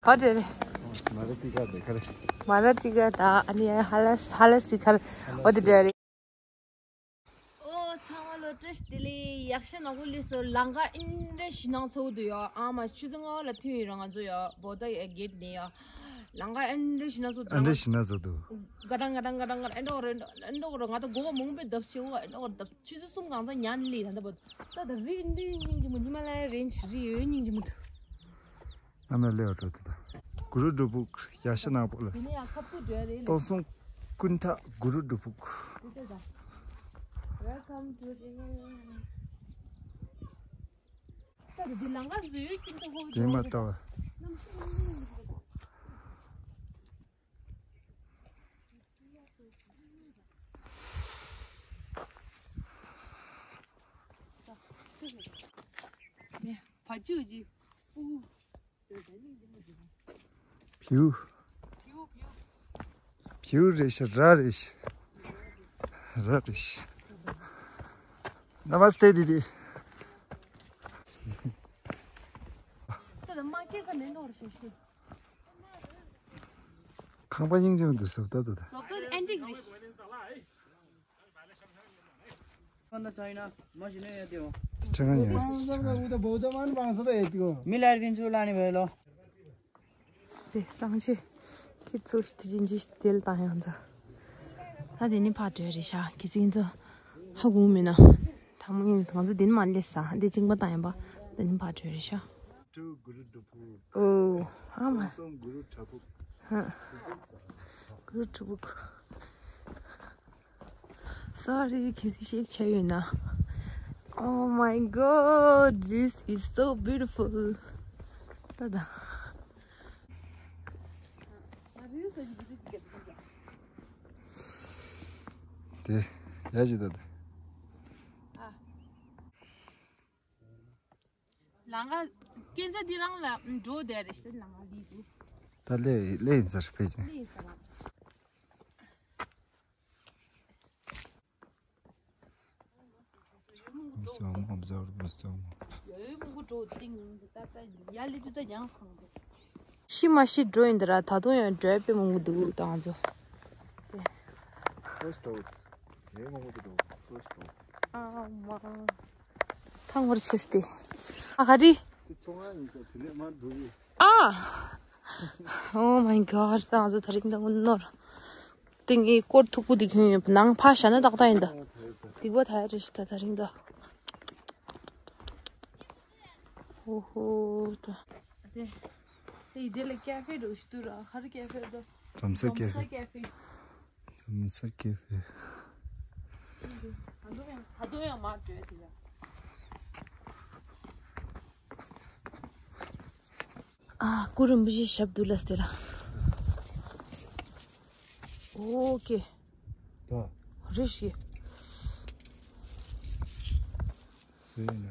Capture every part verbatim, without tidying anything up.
ཨོ་དེ་རེད། མ་ར་ཏི་ཀ་དེ་ཁ་རེད། མ་ར་ཏི་ཀ་དང་ཨ་ནི་ཧ་ལ་ཧ་ལ་སི་ཁ་རེད། ཨོ་དེ་དེ་རེད། ཨོ་ཚང་མ་ལོ་བཀྲ་ཤིས་བདེ་ལེགས། ཡག་ཤ་ནག་པོ་སླེབས་སོང་། ལམ་ཁ་ཨེ་འདྲ་ཞེད་སྣང་ཚ་པོ་འདུག་ཡ། ཨ་མ་ཆུ་ཚོད་ལྔ་པ་ལ་ཐོན་ཡོད་ར། ང་ཚོ་ཡ་བོ་ད་ཡ་གེ་ཊི་ནས་ཡ། ལམ་ཁ་ཨེ་འདྲ་ཞེད་སྣང་ཚ་པོ་འདུག་ཨ་འདྲ་ཞེད་སྣང་ཚ་པོ་འདུག་ག་ཏང་ག་ཏང་ག་ཏང་ག་ཏང་ཨེ་འདྲ་རེད། ཨེ་འདྲ་རེད། ང་ད་མགོ་བ་མང་པོས་བརྡབ་ཤེས་འོ། ཨེ་འདྲ་བརྡབ། ཆུ་ཚོད་གསུམ་གང་ཚ་ཉལ་ནས་ལས་ད་ད་བར། ད་ད་རི་འདི་སྙིང་རྗེ་མོ། ཧི་མ་ལ་ཡ་རེན་ཇི་རི་ཡོད་སྙིང་རྗེ་མོ་འདུག་ཨ་མའི་སླེ་བ་འགྲོ་དེ་ད། གུ་རུ་སྒྲུབ་ཕུག་ཡ་ཤ་ནག་པོ་ལ། དེ་ནས་ཡང་ཁ་ཕུ་འགྲོ་རེད་ལེ། སྟོང་སུམ་ཀུན་ཁྲག་གུ་རུ་སྒྲུབ་ཕུག་དེ་ད་ད། Welcome to the ད་ད་འདི་ལམ་ཁ་བཟོས་ཡོད་ཀྱིན་ད་ཧོ། དེ་མ་ལྟ་བ། ནས་བ་ཅུ་ཅི། ཨུ། བིའུ། བིའུ་རེད་ཤག་ར་རེད་ཤག་ར་རེད་ཤག Namaste, Didi. ད་ད་མ་སྐྱེས་ཁ་ནས་ནོར་ཤེས་ཤེས། ཁང་པ་སྙིང་རྗེ་མོ་འདུག་བཟོ་ལྟ་ད་ད། བཟོ་ལྟ་ཨན་ཊིག་རེད། ཁོ་ན་ཚ་ཡིན་ན་མ་ཞི་ནས་ཡ་དེའོ། ཆ་ག་ཉན། མི་ལ་རྒན་ཚུ་ལ་ནི་བས་ལོ། དེ་སང་ཆེ། ཁྱེད་ཚོ་ཞི་དེ་ཅིན་ཅི་དེལ་དང་ཡང་ཚ། ད་དེ་ནི་ཕ་དྲོས་རེད་ཤག་གི་ཚིན་ཚོ་ཧ་གུང་མིན་ན། ཐ་མ་ཡིན་ང་ཚོ་དེ་ནི་མ་ལས་ས་དེ་གཅིག་པ་དང་ཡིན་པ། དེ་ནི་ཕ་དྲོས་རེད་ཤག་ཏུ་གུ་རུ་སྒྲུབ་ཕུག་ཨོ། ཨ་མ། སོང་གུ་རུ་བྲག་ཕུག་ཧ། གུ་རུ་བྲག་ཕུག Sorry, ཁྱེད་ཚོས་ཤེས་བྱ་ཡོད་ན། Oh my God, this is so beautiful. ད་ད། དེ་ཡ་ཅི་ད་ད། ལང་ཀ་སྐྱེ་འཚར་འདི་རང་ལ་འགྲོ་བསྡད་རེད་ཤག་ལང་ཀ་འདི་འདུག་ད་ལས་ལས་ཡིན་ཟེར་ཕེ་ཅིང་། ལས་ཡིན་ཟེར་ར། མི་སོང་མོ་བཟོ་རུ་མི་སོང་མོ། ཡོད་མོ་གུ་འགྲོ་ཏིང་ད་ད་ཡ་ལི་དུ་ད་ཡང་སང་འདུག་ཤི་མ་ཤི་འགྲོ་ཡིན་ད་ར། ད་དུང་ཡང་འགྲོ་དཔེ་མང་པོ་འདུག་ད་ང་ཚོ། First road. ཡོད་མོ་གུ་འགྲོ་first road. ཨ་མ། ཐང་བར་ཆེས་ཏེ། ཨ་ག་རི། དེ་ཚོང་ང་ཡིན་ས་དེ་ནས་མར་འགྲོ་གི། ཨ། Oh my God, ད་ང་ཚོ་ད་རིང་ད་དངུལ་ནོར། ཏིང་ངེ་སྐོར་མཐུག་པོ་འདི་གྱོན་ཡོད་པ་ནང་ཕ་ཞྭ་ན་ཏག་ཏག་ཡིན་ད། སྡིག་པ་ད་ཡ་རེ་ཞིག་ད་ད་རིང་ད། ཨོ་ཧོ་ད། དེ་དེ་ལ་ཀེ་ཧྥེ་འགྲོ་ཞིག་འདུག་ར། ཧ་རི་ཀེ་ཧྥེ་ད། ཛམ་ས་ཀེ་ཧྥེ། ཛམ་ས་ཀེ་ཧྥེ། ད་དུང་ཡང་ད་དུང་ཡང་མར་འགྲོ་ཡ་དེ་ལ། ཨ། གུ་རུ་རིན་པོ་ཆེ་ཞབས་རྡུལ་ལ་སྟེར། ཨོ་ཀེ། ད། རེ་ཞིག་སུ་ཡིན་ན།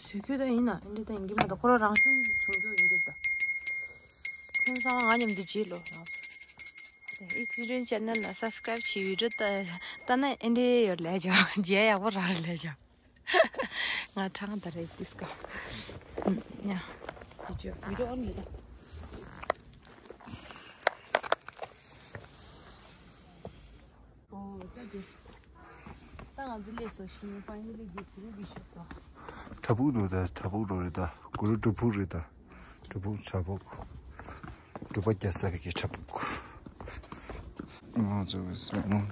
སུ་ཁྱོད་ད་ཡིན་ན་ཨེ་འདྲ་ད་ཡིན་གྱི་མ་ད་ཁོ་རང་རང་བྱུང་བྱུང་རྒྱུ་ཡིན་གྱི་ད། ཁྱོད་ཚང་མ་ང་མཉམ་དུ་བརྗེད་ལོ། ཨི་ཚི་རིན་ཆེ་ནལ་ལ་སབ་སི་ཀ་རབ་བྱེད་བི་ཌིའོ་ལྟ་ལྟ་ན་ཨེ་འདྲ་ཡོད་ལས་ཀྱང་རྗེས་ཡག་པོ་རག་ལས་ཀྱང་། ང་ཁྲང་ད་རེད་དིས་ཀ་ཉ། དེ་ཅོ་བི་ཌིའོ་ཨོན་ཡོད་ད། ཨོ་ད་དེ། ད་ང་ཚོ་ལས་སོ་ཤིང་ཕ་ཡི་ལས་དེ་གུ་རུ་གི་ཤོག་ད། བྲག་ཕུག་འགྲོ་ད། བྲག་ཕུག་འགྲོ་རེད་ད། གུ་རུ་སྒྲུབ་ཕུག་རེད་ད། སྒྲུབ་ཕུག་བྲག་ཕུག་སྒྲུབ་པ་རྒྱལ་ས་གི་བྲག་ཕུག་ང་ཚོ་གི་སོང་།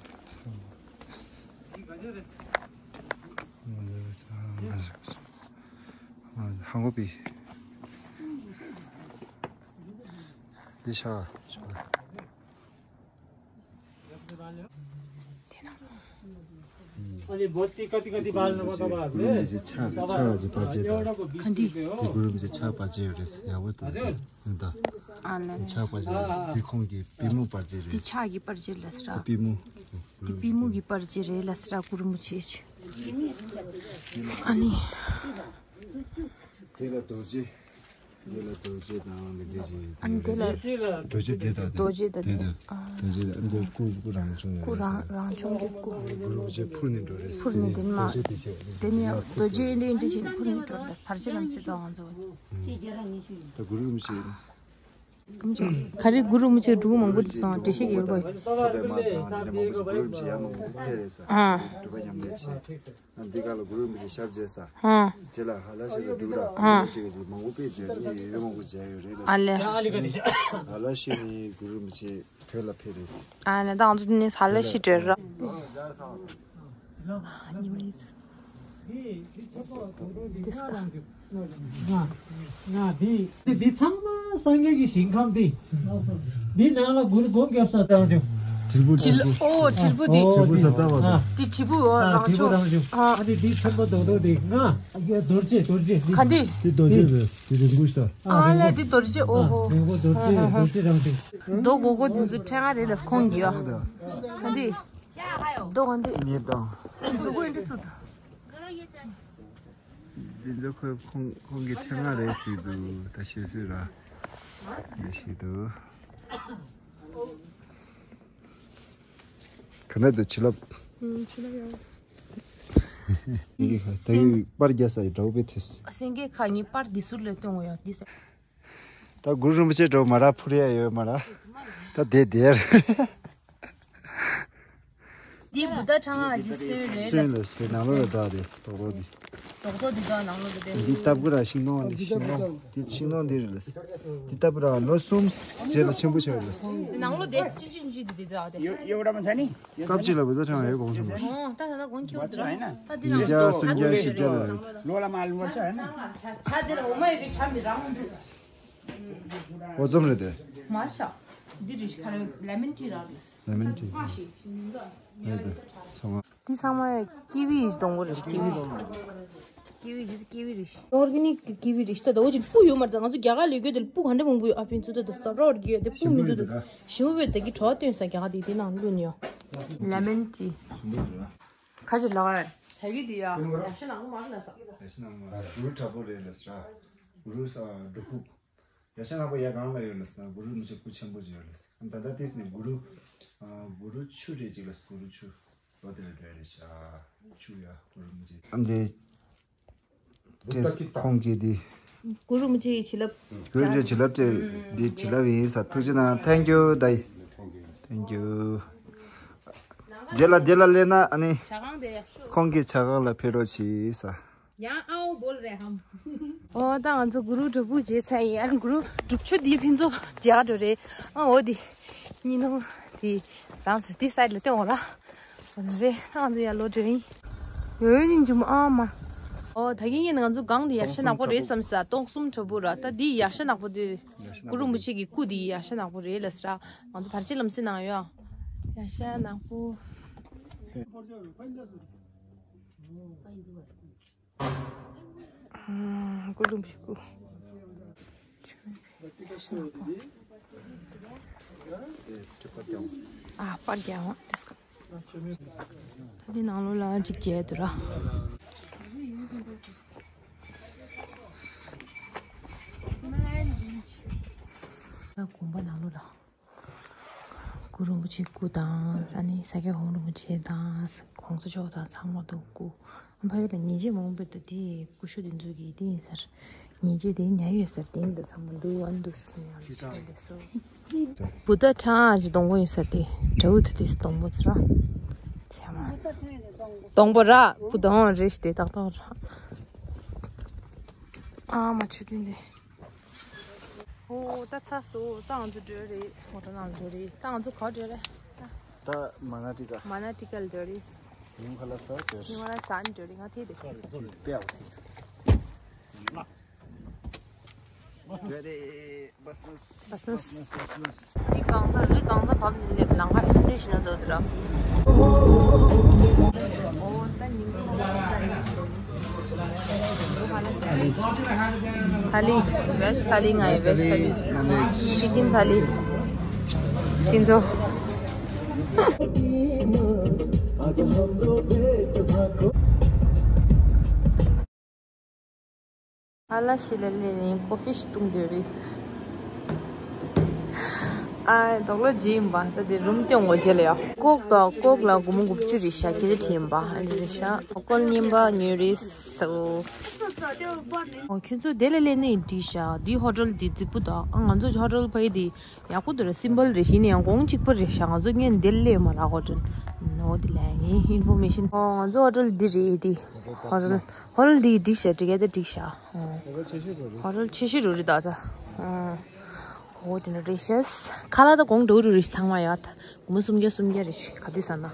ཧང་གོ་པི། འདི་ཤ། अरे बहुत ही कति कति बाल न पता बात है। གུ་རུ་རིན་པོ་ཆེ་ཕྱག་ཕྱག་གི་བར་ཆད་དང་། ག་འདི། དེ་གུ་རུ་རིན་པོ་ཆེ་ཕྱག་བར་ཆད་ཡོད་རེད། ཡག་པོ་འདུག་ད། ཨ་ལེ། ཕྱག་བར་ཆད་རེད། དེ་ཁོང་གི་པུས་མོ་བར་ཆད་རེད། དེ་ཕྱག་གི་བར་ཆད་ལ་ཟེར་ར། དེ་པུས་མོ། དེ་པུས་མོ་གི་བར་ཆད་རེད་ལ་ཟེར་ར་གུ་རུ་རིན་པོ་ཆེ། ཨ་ནི། དེ་ལ་རྡོ་རྗེ། དེ་ལ་རྡོ་རྗེ་དང་འདི་འདྲ་ཞིག་ཨ་ནི་དེ་ལ། རྡོ་རྗེ་དེ་དང་དེ། རྡོ་རྗེ་དང་དེ་དེ། དང་། ཨ། རྡོ་རྗེ་དང་འདི་སྐུ་སྐུ་རང་བྱུང་ཡོད་རེད། སྐུ་རང་རང་བྱུང་གི་སྐུ། གུ་རུ་རིན་པོ་ཆེ་འཕུར་ནས་འགྲོ་རེད། འཕུར་ནས་དེ་ནི་མ། རྡོ་རྗེ་དེ་ཆེ། དེ་ནི་རྡོ་རྗེ་འདི་འདྲ་ཞིག་འཕུར་ནས་འགྲོ་རེད། བར་ཆད་ལམ་སེལ་དུ་ང་ཚོ། ད་གུ་རུ་རིན་པོ་ཆེ། ག་རེ་གུ་རུ་རིན་པོ་ཆེ་འབྲུ་གུ་མང་པོ་འདི་སོང་འགྲེལ་བཤད་རྒྱག་དགོས། ཚོགས་པའི་དམག་དང་དེ་འདྲ་མང་པོ་ཞིག་གུ་རུ་རིན་པོ་ཆེ་ཡར་མར་མང་པོ་ཕེབས་རེད་ས། ཨ། སྒྲུབ་པ་མཉམ་གནས་བྱས། ཨ་འདི་ག་ལ་གུ་རུ་རིན་པོ་ཆེ་ཞབས་རྗེས་ས། ཨ། རྗེས་ལ་ཧ་ལ་ཤི་ལ་འབྲུ་གུ་ར་གུ་རུ་རིན་པོ་ཆེ་གི་ཅིག་མང་པོ་ཕེབས་བྱས་ནི་ཡོད་མང་པོ་མཇལ་ཡོད་རེད་ལ། ཨ་ལེ། ཧ་ལ་ཤི་ནི་གུ་རུ་རིན་པོ་ཆེ་བོད་ལ་ཕེབས་རེད་ས། ཨ་ལེ་ད་ང་ཚོ་ནི་ཧ་ལ་ཤི་བྲོས་ར། ཉི་མ་ཡིན། དེ་ཚང་མ་སངས་རྒྱས་ཀྱི་ཞིང་ཁམས་འདི། འདི་ནང་ལ་གུ་རུ་སྒོམ་རྒྱབ་ས་དང་ཅུ། དྲིལ་བུ། དྲིལ། ཨོ་དྲིལ་བུ་འདི། ཨོ་དྲིལ་བུ་ཟབ་ལྟ་བ་དང་། དེ་དྲིལ་བུ། ཨོ། ཨ་རང་དྲིལ་བུ་ཕྱོགས། དང་ཅུ། ཨ། ཨ་ནི་འདི་ཆེན་པོ་རྡོག་རྡོག་འདི་ང་། རྡོ་རྗེ། རྡོ་རྗེ་འདི། ག་འདི། འདི་རྡོ་རྗེ་རེད། འདི་རིན་པོ་ཆེ། ཨ་ལས་འདི་རྡོ་རྗེ། ཨོ་ཧོ། རིན་པོ་རྡོ་རྗེ། རྡོ་རྗེ་རང་དྲིལ། རྡོ་གོ་གོ་འདི་ཚོ་ཕྲེང་བ་རེད་ལ་ཁོང་གི་ཡ། ག་འདི། རྡོ་ག་འདི། ངེས་དང་། མཛུ་གུ་འདི་ཚོ་དང་། འདི་ཚོ་ཁོས་ཁོང་ཁོང་གི་ཕྲེང་བ་རེད་ཟེར་འདུག་ད་ཤེས་སྲོལ་ར། ཡོད་ཤེས་འདུག་ག་འདྲ་འདུག་བྱིན་རླབས། ཨུམ། བྱིན་རླབས་ཡོད། ད་ཡོད་པར་རྒྱག་ས་ཡི་འདྲ་བོ་པའི་ཐོས། སེང་གེ་ཁ་གཉིས་པར་འདི་ཟུར་ལ་སྟོན་དགོས་ཡ་འདི་ཟེར། ད་གུ་རུ་རིན་པོ་ཆེ་འགྲོ་མ་ར་ཕུར་ཡ་ཡོད་མ་ར། ད་དེ་དེར། འདི་བུ་ད་ཕྲེང་བ་ཅིག་སོན་རེད་ལ། སོན་ལ་དེ་ནང་ལོགས་ལ་བདག་དེ་རྡོག་རྡོག་འདི། རྡོག་རྡོག་འདི་དག་ནང་ལོགས་ལ་བསྡད། འདི་སྟབས་ཀྱིས་ར་ཤིང་སྡོང་འདི་ཤིང་སྡོང་འདི་ཤིང་སྡོང་འདི་རེད་ལ། འདི་སྟབས་ཀྱིས་ར་ལོ་གསུམ་རྗེས་ལ་ཆེན་པོ་ཆགས་ཡོད་ལ། འདི་ནང་ལོགས་བསྡད་ཅི་ཅི་ཅི་འདི་འདི་དག་དེ། སྐབས་གཅིག་ལ་བུ་ད་ཕྲེང་བ་ཡོད་གོང་སོང་བ། ཨོ་ད་ད་ད་གོང་ཁྱེར་འདུག་ར། ད་འདི་ཉིས་ནང་བརྒྱ་སུམ་བརྒྱ་བཞི་བརྒྱ་ལ་རེད། ལོ་ལ་མ་ལུས་པ་ཆགས་ན། ཇ་འདི་ལ་འོ་མ་ཡོད་དུས་ཇ་མི་རང་འདུག་འོ་རྩམ་རེད་དེ། མར་ཤ། འདི་རེད་ཤག་ཁ་རེ་ལེ་མན་ཊི་རག་རེད། ལེ་མན་ཊི། ཨ་ཤི། རེད་དེ། ཚང་མ། འདི་ཚང་མ་ཀི་ཝི་ཡི་སྡོང་པོ་རེད། ཀི་ཝི། ཀི་ཝི་འདི་ཀི་ཝི་རེད་ཤག་ཨོར་གེ་ནིག་གི་ཀི་ཝི་རེད་ཤག་ད་འོ་ཅིག་སྤུ་ཡོད་མ་རེད། ད་ང་ཚོ་རྒྱ་གར་ལ་ཡོད་རྒྱུ་དེ་ལ་སྤུ་ག་འདྲ་མང་པོ་ཡོད། ཨ་ཕན་ཚུན་ད་ད་ཟབ་ར་བར་གི་ཡོད་དེ་སྤུ་མི་འདུག་ད་ཞིམ་པོ་བས་ད་གི་བྲོ་བ་སྟོན་ས་རྒྱ་གར་དེ་དེ་ནང་བླུགས་ནས་ཡོད། ལེ་མན་ཊི། ཁ་ཅིག་ལ་ད་གི་དེ་ཡ་ཡག་ཤ་ནག་པོ་མ་རེད་ལ་ས། ཡག་ཤ་ནག་པོ་མ་རེད། གུ་རུ་དྲག་པོ་རེད་ལ་ས། གུ་རུ་ས་འབྲུ་ཁུག་ཡག་ཤ་ནག་པོ་ཡ་གང་ལ་ཡོད་ལ་ཟེར་ན་གུ་རུ་རིན་པོ་ཆེ་སྐུ་ཆེན་པོ་ཅིག་ཡོད་ལ་ཟེར། ད་ལྟ་དེ་ནི་གུ་རུ། ཨ། གུ་རུ་ཆུ་རེད་ཅིག་ལ་ཟེར། གུ་རུ་ཆུ། ལོ་དེ་ལ་འགྲོ་ཡ་རེད་ཤག་ཆུ་ཡ་གུ་རུ་རིན་པོ་ཆེ། ཨ་འདི། ཁོང་གིས་འདི། གུ་རུ་རིན་པོ་ཆེ་ཡི་བྱིན་རླབས། གུ་རུ་རིན་པོ་ཆེ་བྱིན་རླབས་སྤྲད། འདི་བྱིན་རླབས་ཡིན་ས། ཐུགས་རྗེ་གནང་། Thank you ད་ཡི། Thank you། རྗེས་ལ་འདི་ལ་སླེབས་ན་ཨ་ནི། ཇ་ཁང་དེ་ཡག་ཤོས། ཁོང་གི་ཇ་ཁང་ལ་ཕེབས་རོགས་གྱིས་ས། ཡང་ཨའོ་བོལ་རེ་ཧམ། ཨོ་ད་ང་ཚོ་གུ་རུ་སྒྲུབ་ཕུག་མཇལ་ཚར་ཡིན། ཨ་གུ་རུ་སྒྲུབ་ཆུ་འདི་ཕན་ཚུན་རྒྱག་འགྲོ་རེད། ཨ་འོ་འདི། གཉིས་ནོ། འདི། རང་སི་འདི་སའིཌ་ལ་སྟོན་འོང་ར། འོ་ད་རེད། ཨ་ང་ཚོ་ཡར་ལོག་འགྲོ་ཡིན། ཡོད་ཡོད་སྙིང་རྗེ་མོ་ཨ་མ། ཨོ་ད་གིན་ངས་ང་ཚོ་སྒང་འདི་ཡག་ཤོས་ནག་པོ་རེད་བསམ་ས། སྟོང་གསུམ་དྲ་འབུ་ར། ད་འདི་ཡག་ཤོས་ནག་པོ་འདི། གུ་རུ་རིན་པོ་ཆེ་གི་སྐུ་འདི་ཡག་ཤོས་ནག་པོ་རེད་ལ་ས་ར། ང་ཚོ་བར་ཆད་ལམ་སེལ་གནང་ཡོད། ཡག་ཤོས་ནག་པོ། ཨ། སྐུ་འདུམ་ཞིག་སྐུ། ཨ། པར་རྒྱག་འོང་དེ་སྐབས། ད་འདི་ནང་ལོགས་ལ་གཅིག་བྱས་འདུག་ར། ད་དགོན་པ་ནང་ལོགས་ལ། གུ་རུ་རིན་པོ་ཆེའི་སྐུ་དང་། ཨ་ནི་ས་སྐྱ་ཧོར་རིན་པོ་ཆེ་དང་། གོང་ས་མཆོག་དང་ཚང་མ་འདུག་སྐུ། ཕ་གི་ལ་ཉེས་ཅན་མང་པོ་འདུག་དེ་སྐུ་ཞབས་དེ་ཚོ་གིས་དེ་ཡིན་ཟེར། ཉེས་ཅན་དེ་ཉར་ཡོད་ཟེར། དེ་འདི་ཚང་མ་འདུག་ཨ་འདུག་ཟེར་ཡང་འདུག་ཟེར་ལས་སོ། བུ་ད་ཁྲང་ཨ་ཅི་སྡོང་པོ་ཡིན་ཟེར་དེ། དྲ་འུ་ཐུ་དེ་སྡོང་པོ་ཟེར་ར། ཚེ་མ། སྡོང་པོ་ར། བུ་སྡོང་རེ་ཞིག་དེ་ཏག་ཏག་ར། ཨ་མ་ཆུ་ཏིན་དེ། ཨོ་ད་ཚ་སོ། ད་ང་ཚོ་འགྲོ་རེད། མོ་ཊ་ནང་འགྲོ་རེད། ད་ང་ཚོ་ག་འགྲོ་རེད། ད་མ་ན་ཊི་ཀ་མ་ན་ཊི་ཀ་ལ་འགྲོ་རེད། ཉིན་ག་ལ་ས་འགྲོ་རེད། ཉིན་ག་ལ་ས་འགྲོ་རེད། ང་ཐེ་དེ་དེ་དེ་དཔེ་ཨོ་ཐེ་འགྲོ་རེད། བས་ནས། བས་ནས། བས་ནས། མི་གང་ཚ་རི་གང་ཚ་བབས་ནས་སླེབས། ལམ་ཁ་ཨེ་འདྲ་ཞིག་ན་འཛག་འདུག་ར། ཨོ་ད་ཉིན་གུང་ལ་ས་རེད། ཐ་ལི། བེཇ་ཐ་ལི། ང་ཡི་བེཇ་ཐ་ལི། ཅི་ཀིན་ཐ་ལི། ཀིན་ཛོ། ཨ་ལ་ཤི་ལ་ལེ་ནས་ཀོ་ཕི་ཞིག་བཏུང་འདོད་རེད། ཨ་དོག་ལོ་ཇི་ཡིན་པ་ད་དེ་རུམ་སྟོན་ངོ་རྗེས་ལ་ཡོ། ཀོག་དང་ཀོག་ལ་སྒོར་མོ་དགུ་བཅུ་རེད་ཤག་ཁྱེད་ཚོ་དྲིས་ཡིན་པ་ཨ་ནི་རེད་ཤག་ཀོལ་རྙིང་པ་ཉོས་རེད་སོ། ཨོ་ཁྱེད་ཚོ་དེ་ལ་སླེབས་ནས་འགྲིག་ཤག་འདི་ཧོ་ཊེལ་འདི་རྫིག་པོ་དང་ཨ་ང་ཚོ་ཧོ་ཊེལ་ཕ་ཡི་འདི་ཡག་པོ་འདུག་ར། སིམ་པལ་རེད་ཤག་ཡིན་ན་ཡང་གོང་གཅིག་པ་རེད་ཤག་ང་ཚོ་སྔོན་འདིར་སླེབས་མ་རག་ཧོ་ཊེལ་ནོ། དེ་ལ་ངའི་ཨིན་ཕོར་མེ་ཤན། ཨོ་ང་ཚོ་ཧོ་ཊེལ་འདི་རེད། འདི་ཧོ་ཊེལ་ཧོ་ཊེལ་འདི་འགྲིག་ཤག་འགྲིག་ག་ད་འགྲིག་ཤག་ཨོ་ཧོ་ཊེལ་ཆེ་ཤོས་རུ་རེད་ད་ད། ཨོ་དེ་ནས་རེ་ཤེས། ཁ་ལག་ད་གོང་འགྲོ་རུ་རེ་ཚང་མ་ཡོད། སྒོར་མོ་སུམ་བརྒྱ་སུམ་བརྒྱ་རེ་ཤི་ག་དུས་ཟ་ན།